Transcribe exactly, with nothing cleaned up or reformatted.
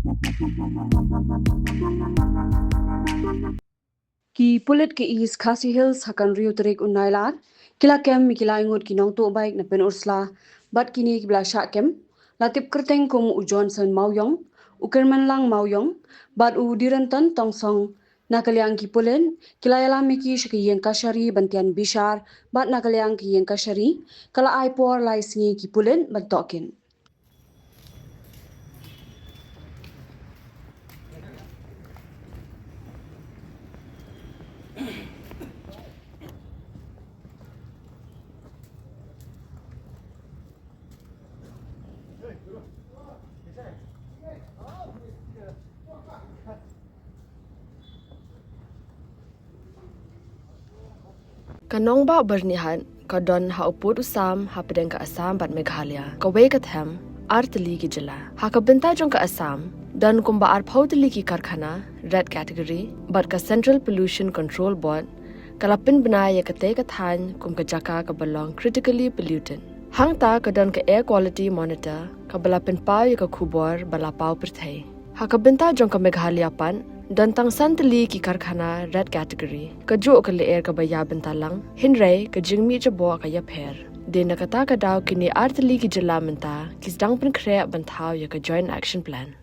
Ki pulit ka East Khasi Hills ha ka hynriew tarik u Nailar ki la kem ïa ki lai ngut ki nongtuh bike na Pynursla bad kine kiba la shah kem la tip kyrteng kum u Johnson Mawïong, u Kyrmenlang Mawïong bad u Diranton Tongsong. Na ka liang ki pulit ki la ïalam ïa ki sha ka ïing kashari ban tian bishar bad na ka liang ka ïing kashari ka la ai por lai sngi ïa ki pulit ban tohkit. Ka nongbah Byrnihat ka don ha u pud u sam hapdeng ka Assam bad Meghalaya, kawei ka them ar tylli ki jylla. Ha ka bynta jong ka Assam, don kumba arphew tylli ki karkhana red category bad ka Central Pollution Control Board ka la pynbna ïa katei ka thaiñ kum ka jaka kaba long critically polluted. Hangta ka don ka Air Quality Monitor kaba la pynpaw ïa ka khubor ba la paw pyrthei. Ha ka bynta jong ka Meghalaya pat, don tang san tylli ki karkhana red category. Kajuh ka lyer kaba ïa bynta lang, hynrei ka jingmih jaboh ka ïapher. Dei na kata ka daw kine ar tylli ki jylla mynta ki sdang pynkhreh ban thaw ïa ka Joint Action Plan.